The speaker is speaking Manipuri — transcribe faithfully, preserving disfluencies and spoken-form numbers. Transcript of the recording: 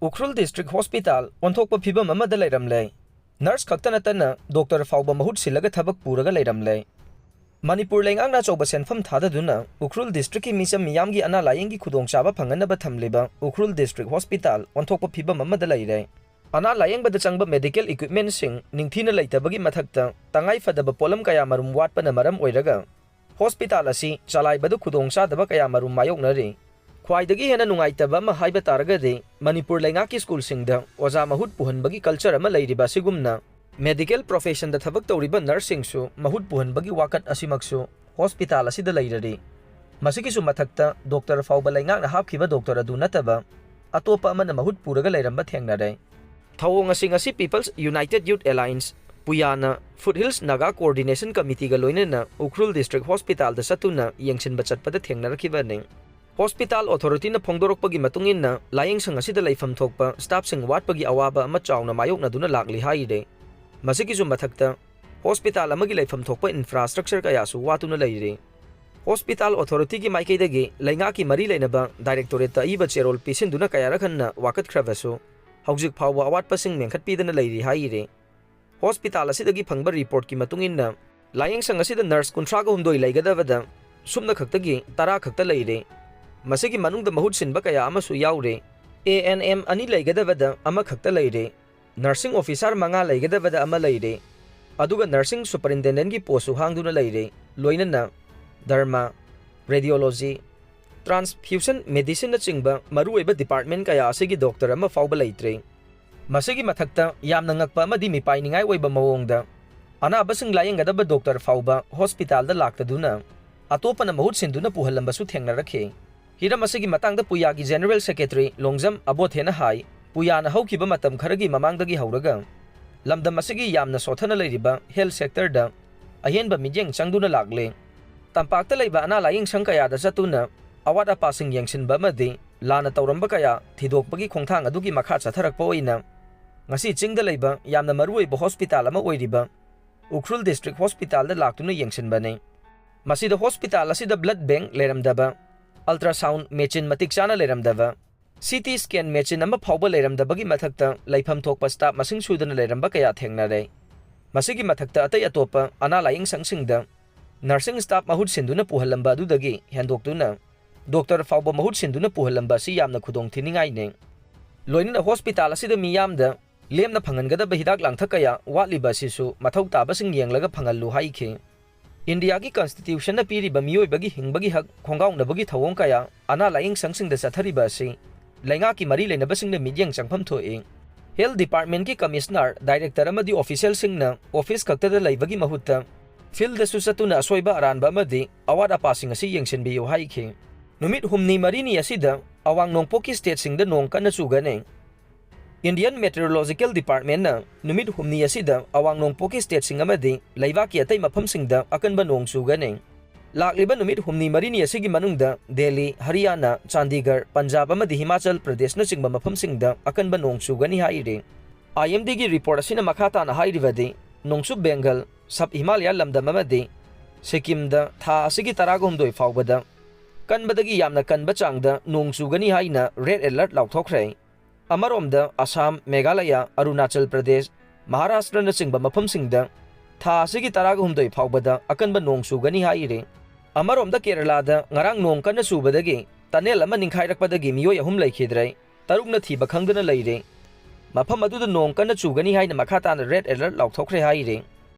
ꯎꯈ꯭ꯔꯨꯜ ꯗꯤꯁꯇ꯭ꯔꯤꯛ ꯍꯣꯁꯄꯤꯇꯥꯜ ꯑꯣꯟꯊꯣꯛꯄ ꯐꯤꯕꯝ ꯑꯃꯗ ꯂꯩꯔꯝꯂꯦ꯫ ꯅꯔꯁ ꯈꯛꯇ ꯅꯠꯇꯅ ꯗꯣꯛꯇꯔ ꯐꯥꯎꯕ ꯃꯍꯨꯠ ꯁꯤꯜꯂꯒ ꯊꯕꯛ ꯄꯨꯔꯒ ꯂꯩꯔꯝꯂꯦ꯫ ꯃꯅꯤꯄꯨꯔ ꯂꯩꯉꯥꯛꯅ ꯑꯆꯧꯕ ꯁꯦꯟꯐꯝ ꯊꯥꯗꯗꯨꯅ ꯎꯈ꯭ꯔꯨꯜ ꯗꯤꯁꯇ꯭ꯔꯤꯛꯀꯤ ꯃꯤꯆꯝ ꯃꯤꯌꯥꯝꯒꯤ ꯑꯅꯥ ꯂꯥꯌꯦꯡꯒꯤ ꯈꯨꯗꯣꯡꯆꯥꯕ ꯐꯪꯍꯟꯅꯕ ꯊꯝꯂꯤꯕ ꯎꯈ꯭ꯔꯨꯜ ꯗꯤꯁꯇ꯭ꯔꯤꯛ ꯍꯣꯁꯄꯤꯇꯥꯜ ꯑꯣꯟꯊꯣꯛꯄ ꯐꯤꯕꯝ ꯑꯃꯗ ꯂꯩꯔꯦ꯫ ꯑꯅꯥ ꯂꯥꯌꯦꯡꯕꯗ ꯆꯪꯕ ꯃꯦꯗꯤꯀꯦꯜ ꯏꯀ꯭ꯋꯤꯞꯃꯦꯟꯁꯤꯡ ꯅꯤꯡꯊꯤꯅ ꯂꯩꯇꯕꯒꯤ ꯃꯊꯛꯇ, ꯇꯉꯥꯏ ꯐꯗꯕ ꯄꯣꯠꯂꯝ ꯀꯌꯥ ꯃꯔꯨꯝ ꯋꯥꯠꯄꯅ ꯃꯔꯝ ꯑꯣꯏꯔꯒ ꯍꯣꯁꯄꯤꯇꯥꯜ ꯑꯁꯤ ꯆꯂꯥꯏꯕꯗ ꯈꯨꯗꯣꯡꯆꯥꯗꯕ ꯀꯌꯥ ꯃꯔꯨꯝ ꯃꯥꯌꯣꯛꯅꯔꯤ꯫ ꯈ꯭ꯋꯥꯏꯗꯒꯤ ꯍꯦꯟꯅ ꯅꯨꯡꯉꯥꯏꯇꯕ ꯑꯃ ꯍꯥꯏꯕ ꯇꯥꯔꯒꯗꯤ, ꯃꯅꯤꯄꯨꯔ ꯂꯩꯉꯥꯛꯀꯤ ꯁ꯭ꯀꯨꯜꯁꯤꯡꯗ ꯑꯣꯖꯥ ꯃꯍꯨꯠ ꯄꯨꯍꯟꯕꯒꯤ ꯀꯜꯆꯔ ꯑꯃ ꯂꯩꯔꯤꯕ ꯑꯁꯤꯒꯨꯝꯅ, ꯃꯦꯗꯤꯀꯦꯜ ꯄ꯭ꯔꯣꯐꯦꯁꯟꯗ ꯊꯕꯛ ꯇꯧꯔꯤꯕ ꯅꯔꯁꯁꯤꯡꯁꯨ ꯃꯍꯨꯠ ꯄꯨꯍꯟꯕꯒꯤ ꯋꯥꯀꯠ ꯑꯁꯤꯃꯛꯁꯨ ꯍꯣꯁꯄꯤꯇꯥꯜ ꯑꯁꯤꯗ ꯂꯩꯔꯔꯤ꯫ ꯃꯁꯤꯒꯤꯁꯨ ꯃꯊꯛꯇ, ꯗꯣꯛꯇꯔ ꯐꯥꯎꯕ ꯂꯩꯉꯥꯛꯅ ꯍꯥꯞꯈꯤꯕ ꯗꯣꯛꯇꯔ ꯑꯗꯨ ꯅꯠꯇꯕ ꯑꯇꯣꯞꯄ ꯑꯃꯅ ꯃꯍꯨꯠ ꯄꯨꯔꯒ ꯂꯩꯔꯝꯕ ꯊꯦꯡꯅꯔꯦ꯫ ꯊꯧꯑꯣꯡ ꯑꯁꯤ ꯉꯁꯤ People's United Youth Alliance, ꯄꯨꯌꯥꯅ Foothills Naga Coordination Committeeꯒ ꯂꯣꯏꯅꯅ ꯎꯈ꯭ꯔꯨꯜ ꯗꯤꯁꯇ꯭ꯔꯤꯛ ꯍꯣꯁꯄꯤꯇꯥꯜꯗ ꯆꯠꯇꯨꯅ ꯌꯦꯡꯁꯤꯟꯕ ꯆꯠꯄꯗ ꯊꯦꯡꯅꯔꯛꯈꯤꯕꯅꯤ꯫ ꯍꯣꯁꯄꯤꯇꯥꯜ ꯑꯣꯊꯣꯔꯤꯇꯤꯅ ꯐꯣꯡꯗꯣꯔꯛꯄꯒꯤ ꯃꯇꯨꯡ ꯏꯟꯅ, ꯂꯥꯌꯦꯡꯁꯪ ꯑꯁꯤꯗ ꯂꯩꯐꯝ ꯊꯣꯛꯄ ꯁ꯭ꯇꯥꯐꯁꯤꯡ ꯋꯥꯠꯄꯒꯤ ꯑꯋꯥꯕ ꯑꯃ ꯆꯥꯎꯅ ꯃꯥꯌꯣꯛꯅꯗꯨꯅ ꯂꯥꯛꯂꯤ ꯍꯥꯏꯔꯦ꯫ ꯃꯁꯤꯒꯤꯁꯨ ꯃꯊꯛꯇ, ꯍꯣꯁꯄꯤꯇꯥꯜ ꯑꯃꯒꯤ ꯂꯩꯐꯝ ꯊꯣꯛꯄ ꯏꯟꯐ꯭ꯔꯥꯁ꯭ꯇ꯭ꯔꯛꯆꯔ ꯀꯌꯥꯁꯨ ꯋꯥꯠꯇꯨꯅ ꯂꯩꯔꯤ꯫ ꯍꯣꯁꯄꯤꯇꯥꯜ ꯑꯣꯊꯣꯔꯤꯇꯤꯒꯤ ꯃꯥꯏꯀꯩꯗꯒꯤ ꯂꯩꯉꯥꯛꯀꯤ ꯃꯔꯤ ꯂꯩꯅꯕ ꯗꯥꯏꯔꯦꯛꯇꯣꯔꯦꯠꯇ ꯑꯏꯕ ꯆꯦꯔꯣꯜ ꯄꯤꯁꯤꯟꯗꯨꯅ ꯀꯌꯥꯔꯛ ꯍꯟꯅ ꯋꯥꯀꯠꯈ꯭ꯔꯕꯁꯨ, ꯍꯧꯖꯤꯛ ꯐꯥꯎꯕ ꯑꯋꯥꯠꯄꯁꯤꯡ ꯃꯦꯟꯈꯠꯄꯤꯗꯅ ꯂꯩꯔꯤ ꯍꯥꯏꯔꯤ꯫ ꯍꯣꯁꯄꯤꯇꯥꯜ ꯑꯁꯤꯗꯒꯤ ꯐꯪꯕ ꯔꯤꯄꯣꯔꯠꯀꯤ ꯃꯇꯨꯡ ꯏꯟꯅ, ꯂꯥꯌꯦꯡꯁꯪ ꯑꯁꯤꯗ ꯅꯔꯁ ꯀꯨꯟꯊ꯭ꯔꯥꯒ ꯍꯨꯝꯗꯣꯏ ꯂꯩꯒꯗꯕꯗ ꯁꯨꯞꯅ ꯈꯛꯇꯒꯤ ꯇꯔꯥ ꯈꯛꯇ ꯂꯩꯔꯦ꯫ ꯃꯁꯤꯒꯤ ꯃꯅꯨꯡꯗ ꯃꯍꯨꯠ ꯁꯤꯟꯕ ꯀꯌꯥ ꯑꯃꯁꯨ ꯌꯥꯎꯔꯦ꯫ ꯑꯦ ꯑꯦꯟ ꯑꯦꯝ ꯑꯅꯤ ꯂꯩꯒꯗꯕꯗ ꯑꯃꯈꯛꯇ ꯂꯩꯔꯦ꯫ ꯅꯔꯁꯤꯡ ꯑꯣꯐꯤꯁꯥꯔ ꯃꯉꯥ ꯂꯩꯒꯗꯕꯗ ꯑꯃ ꯂꯩꯔꯦ꯫ ꯑꯗꯨꯒ ꯅꯔꯁꯤꯡ ꯁꯨꯄꯔꯤꯟꯇꯦꯟꯗꯦꯟꯒꯤ ꯄꯣꯁꯁꯨ ꯍꯥꯡꯗꯨꯅ ꯂꯩꯔꯦ꯫ ꯂꯣꯏꯅꯅ ꯗꯔꯃꯥ, ꯔꯦꯗꯤꯑꯣꯂꯣꯖꯤ, ꯇ꯭ꯔꯥꯟꯁꯐ꯭ꯌꯨꯖꯟ ꯃꯦꯗꯤꯁꯤꯟꯅꯆꯤꯡꯕ ꯃꯔꯨꯑꯣꯏꯕ ꯗꯤꯄꯥꯔꯠꯃꯦꯟ ꯀꯌꯥ ꯑꯁꯤꯒꯤ ꯗꯣꯛꯇꯔ ꯑꯃ ꯐꯥꯎꯕ ꯂꯩꯇ꯭ꯔꯦ꯫ ꯃꯁꯤꯒꯤ ꯃꯊꯛꯇ, ꯌꯥꯝꯅ ꯉꯛꯄ ꯑꯃꯗꯤ ꯃꯤꯄꯥꯏꯅꯤꯡꯉꯥꯏ ꯑꯣꯏꯕ ꯃꯑꯣꯡꯗ, ꯑꯅꯥꯕꯁꯤꯡ ꯂꯥꯌꯦꯡꯒꯗꯕ ꯗꯣꯛꯇꯔ ꯐꯥꯎꯕ ꯍꯣꯁꯄꯤꯇꯥꯜꯗ ꯂꯥꯛꯇꯗꯨꯅ, ꯑꯇꯣꯞꯄꯅ ꯃꯍꯨꯠ ꯁꯤꯟꯗꯨꯅ ꯄꯨꯍꯜꯂꯝꯕꯁꯨ ꯊꯦꯡꯅꯔꯛꯈꯤ꯫ ꯍꯤꯔꯝ ꯑꯁꯤꯒꯤ ꯃꯇꯥꯡꯗ ꯄꯨꯌꯥꯒꯤ ꯖꯦꯅꯔꯦꯜ ꯁꯦꯀ꯭ꯔꯦꯇꯔꯤ ꯂꯣꯡꯖꯝ ꯑꯕꯣꯊꯦꯅ ꯍꯥꯏ, ꯄꯨꯌꯥꯅ ꯍꯧꯈꯤꯕ ꯃꯇꯝ ꯈꯔꯒꯤ ꯃꯃꯥꯡꯗꯒꯤ ꯍꯧꯔꯒ ꯂꯝꯗꯝ ꯑꯁꯤꯒꯤ ꯌꯥꯝꯅ ꯁꯣꯠꯊꯅ ꯂꯩꯔꯤꯕ ꯍꯦꯜꯊ ꯁꯦꯛꯇꯔꯗ ꯑꯍꯦꯟꯕ ꯃꯤꯠꯌꯦꯡ ꯆꯪꯗꯨꯅ ꯂꯥꯛꯂꯦ꯫ ꯇꯝꯄꯥꯛꯇ ꯂꯩꯕ ꯑꯅꯥ ꯂꯥꯌꯦꯡ ꯁꯪ ꯀꯌꯥꯗ ꯆꯠꯇꯨꯅ ꯑꯋꯥꯠ ꯑꯄꯥꯁꯤꯡ ꯌꯦꯡꯁꯤꯟꯕ ꯑꯃꯗꯤ ꯂꯥꯟꯅ ꯇꯧꯔꯝꯕ ꯀꯌꯥ ꯊꯤꯗꯣꯛꯄꯒꯤ ꯈꯣꯡꯊꯥꯡ ꯑꯗꯨꯒꯤ ꯃꯈꯥ ꯆꯠꯊꯔꯛꯄ ꯑꯣꯏꯅ, ꯉꯁꯤ ꯆꯤꯡꯗ ꯂꯩꯕ ꯌꯥꯝꯅ ꯃꯔꯨꯑꯣꯏꯕ ꯍꯣꯁꯄꯤꯇꯥꯜ ꯑꯃ ꯑꯣꯏꯔꯤꯕ ꯎꯈ꯭ꯔꯨꯜ ꯗꯤꯁꯇ꯭ꯔꯤꯛ ꯍꯣꯁꯄꯤꯇꯥꯜꯗ ꯂꯥꯛꯇꯨꯅ ꯌꯦꯡꯁꯤꯟꯕꯅꯤ꯫ ꯃꯁꯤꯗ ꯍꯣꯁꯄꯤꯇꯥꯜ ꯑꯁꯤꯗ ꯕ꯭ꯂꯗ ꯕꯦꯡꯛ ꯂꯩꯔꯝꯗꯕ, ꯑꯜꯇ꯭ꯔꯥꯁꯥꯎꯟ ꯃꯦꯆꯤꯟ ꯃꯇꯤꯛ ꯆꯥꯅ ꯂꯩꯔꯝꯗꯕ, ꯁꯤ ꯇꯤ ꯁ꯭ꯀꯦꯟ ꯃꯦꯆꯤꯟ ꯑꯃ ꯐꯥꯎꯕ ꯂꯩꯔꯝꯗꯕꯒꯤ ꯃꯊꯛꯇ ꯂꯩꯐꯝ ꯊꯣꯛꯄ ꯁ꯭ꯇꯥꯐ ꯃꯁꯤꯡ ꯁꯨꯗꯅ ꯂꯩꯔꯝꯕ ꯀꯌꯥ ꯊꯦꯡꯅꯔꯦ꯫ ꯃꯁꯤꯒꯤ ꯃꯊꯛꯇ ꯑꯇꯩ ꯑꯇꯣꯞꯄ ꯑꯅꯥ ꯂꯥꯌꯦꯡ ꯁꯪꯁꯤꯡꯗ ꯅꯔꯁꯤꯡ ꯁ꯭ꯇꯥꯐ ꯃꯍꯨꯠ ꯁꯤꯟꯗꯨꯅ ꯄꯨꯍꯜꯂꯝꯕ ꯑꯗꯨꯗꯒꯤ ꯍꯦꯟꯗꯣꯛꯇꯨꯅ ꯗꯣꯛꯇꯔ ꯐꯥꯎꯕ ꯃꯍꯨꯠ ꯁꯤꯟꯗꯨꯅ ꯄꯨꯍꯜꯂꯝꯕ ꯑꯁꯤ ꯌꯥꯝꯅ ꯈꯨꯗꯣꯡ ꯊꯤꯅꯤꯡꯉꯥꯏꯅꯤ꯫ ꯂꯣꯏꯅꯅ ꯍꯣꯁꯄꯤꯇꯥꯜ ꯑꯁꯤꯗ ꯃꯤꯌꯥꯝꯗ ꯂꯦꯝꯅ ꯐꯪꯍꯟꯒꯗꯕ ꯍꯤꯗꯥꯛ ꯂꯥꯡꯊꯛ ꯀꯌꯥ ꯋꯥꯠꯂꯤꯕ ꯑꯁꯤꯁꯨ ꯃꯊꯧ ꯇꯥꯕꯁꯤꯡ ꯌꯦꯡꯂꯒ ꯐꯪꯍꯜꯂꯨ ꯍꯥꯏꯈꯤ꯫ ꯏꯟꯗꯤꯌꯥꯒꯤ ꯀꯟꯁꯇꯤꯇ꯭ꯌꯨꯁꯟꯅ ꯄꯤꯔꯤꯕ ꯃꯤꯑꯣꯏꯕꯒꯤ ꯍꯤꯡꯕꯒꯤ ꯍꯛ ꯈꯣꯡꯒꯥꯎꯅꯕꯒꯤ ꯊꯧꯑꯣꯡ ꯀꯌꯥ ꯑꯅꯥ ꯂꯥꯌꯦꯡ ꯁꯪꯁꯤꯡꯗ ꯆꯠꯊꯔꯤꯕ ꯑꯁꯤ ꯂꯩꯉꯥꯛꯀꯤ ꯃꯔꯤ ꯂꯩꯅꯕꯁꯤꯡꯅ ꯃꯤꯠꯌꯦꯡ ꯆꯪꯐꯝ ꯊꯣꯛꯏ꯫ ꯍꯦꯜꯊ ꯗꯤꯄꯥꯔꯠꯃꯦꯟꯠꯀꯤ ꯀꯃꯤꯁꯅꯔ, ꯗꯥꯏꯔꯦꯛꯇꯔ ꯑꯃꯗꯤ ꯑꯣꯐꯤꯁꯤꯌꯦꯜꯁꯤꯡꯅ ꯑꯣꯐꯤꯁ ꯈꯛꯇꯗ ꯂꯩꯕꯒꯤ ꯃꯍꯨꯠꯇ ꯐꯤꯜꯗꯁꯨ ꯆꯠꯇꯨꯅ ꯑꯁꯣꯏꯕ ꯑꯔꯥꯟꯕ ꯑꯃꯗꯤ ꯑꯋꯥꯠ ꯑꯄꯥꯁꯤꯡ ꯑꯁꯤ ꯌꯦꯡꯁꯤꯟꯕꯤꯌꯨ ꯍꯥꯏꯈꯤ꯫ ꯅꯨꯃꯤꯠ ꯍꯨꯝꯅꯤ ꯃꯔꯤꯅꯤ ꯑꯁꯤꯗ ꯑꯋꯥꯡ ꯅꯣꯡꯄꯣꯛꯀꯤ ꯁ꯭ꯇꯦꯠꯁꯤꯡꯗ ꯅꯣꯡ ꯀꯟꯅ ꯆꯨꯒꯅꯤ꯫ ꯏꯟꯗꯤꯌꯟ ꯃꯦꯇꯤꯑꯣꯔꯣꯂꯣꯖꯤꯀꯦꯜ ꯗꯤꯄꯥꯔꯠꯃꯦꯟꯠꯅ ꯅꯨꯃꯤꯠ ꯍꯨꯝꯅꯤ ꯑꯁꯤꯗ ꯑꯋꯥꯡ ꯅꯣꯡꯄꯣꯛꯀꯤ ꯁ꯭ꯇꯦꯠꯁꯤꯡ ꯑꯃꯗꯤ ꯂꯩꯕꯥꯛꯀꯤ ꯑꯇꯩ ꯃꯐꯝꯁꯤꯡꯗ ꯑꯀꯟꯕ ꯅꯣꯡ ꯆꯨꯒꯅꯤ꯫ ꯂꯥꯛꯂꯤꯕ ꯅꯨꯃꯤꯠ ꯍꯨꯝꯅꯤ ꯃꯔꯤꯅꯤ ꯑꯁꯤꯒꯤ ꯃꯅꯨꯡꯗ ꯗꯦꯜꯂꯤ, ꯍꯔꯤꯌꯥꯅꯥ, ꯆꯥꯟꯗꯤꯒꯔ, ꯄꯟꯖꯥꯕ ꯑꯃꯗꯤ ꯍꯤꯃꯥꯆꯜ ꯄ꯭ꯔꯗꯦꯁꯅꯆꯤꯡꯕ ꯃꯐꯝꯁꯤꯡꯗ ꯑꯀꯟꯕ ꯅꯣꯡ ꯆꯨꯒꯅꯤ ꯍꯥꯏꯔꯤ꯫ ꯑꯥꯏ ꯑꯦꯝ ꯗꯤꯒꯤ ꯔꯤꯄꯣꯔꯠ ꯑꯁꯤꯅ ꯃꯈꯥ ꯇꯥꯅ ꯍꯥꯏꯔꯤꯕꯗꯤ, ꯅꯣꯡꯆꯨꯞ ꯕꯦꯡꯒꯜ, ꯁꯕ ꯍꯤꯃꯥꯂꯌꯥ ꯂꯝꯗꯝ ꯑꯃꯗꯤ ꯁꯤꯛꯀꯤꯝꯗ ꯊꯥ ꯑꯁꯤꯒꯤ ꯇꯔꯥꯒ ꯍꯨꯝꯗꯣꯏ ꯐꯥꯎꯕꯗ ꯀꯟꯕꯗꯒꯤ ꯌꯥꯝꯅ ꯀꯟꯕ ꯆꯥꯡꯗ ꯅꯣꯡ ꯆꯨꯒꯅꯤ ꯍꯥꯏꯅ ꯔꯦꯗ ꯑꯦꯂꯔꯠ ꯂꯥꯎꯊꯣꯛꯈ꯭ꯔꯦ꯫ ꯑꯃꯔꯣꯝꯗ ꯑꯁꯥꯝ, ꯃꯦꯘꯥꯂꯌꯥ, ꯑꯔꯨꯅꯥꯆꯜ ꯄ꯭ꯔꯗꯦꯁ, ꯃꯍꯥꯔꯥꯁꯇ꯭ꯔꯅꯆꯤꯡꯕ ꯃꯐꯝꯁꯤꯡꯗ ꯊꯥ ꯑꯁꯤꯒꯤ ꯇꯔꯥꯒ ꯍꯨꯝꯗꯣꯏ ꯐꯥꯎꯕꯗ ꯑꯀꯟꯕ ꯅꯣꯡ ꯆꯨꯒꯅꯤ ꯍꯥꯏꯔꯤ꯫ ꯑꯃꯔꯣꯝꯗ ꯀꯦꯔꯂꯥꯗ ꯉꯔꯥꯡ ꯅꯣꯡ ꯀꯟꯅ ꯆꯨꯕꯗꯒꯤ ꯇꯅꯦꯜ ꯑꯃ ꯅꯤꯡꯈꯥꯏꯔꯛꯄꯗꯒꯤ ꯃꯤꯑꯣꯏ ꯑꯍꯨꯝ ꯂꯩꯈꯤꯗ꯭ꯔꯦ, ꯇꯔꯨꯛꯅ ꯊꯤꯕ ꯈꯪꯗꯅ ꯂꯩꯔꯦ꯫ ꯃꯐꯝ ꯑꯗꯨꯗ ꯅꯣꯡ ꯀꯟꯅ ꯆꯨꯒꯅꯤ ꯍꯥꯏꯅ ꯃꯈꯥ ꯇꯥꯅ ꯔꯦꯗ ꯑꯦꯂꯔꯠ ꯂꯥꯎꯊꯣꯛꯈ꯭ꯔꯦ ꯍꯥꯏꯔꯤ꯫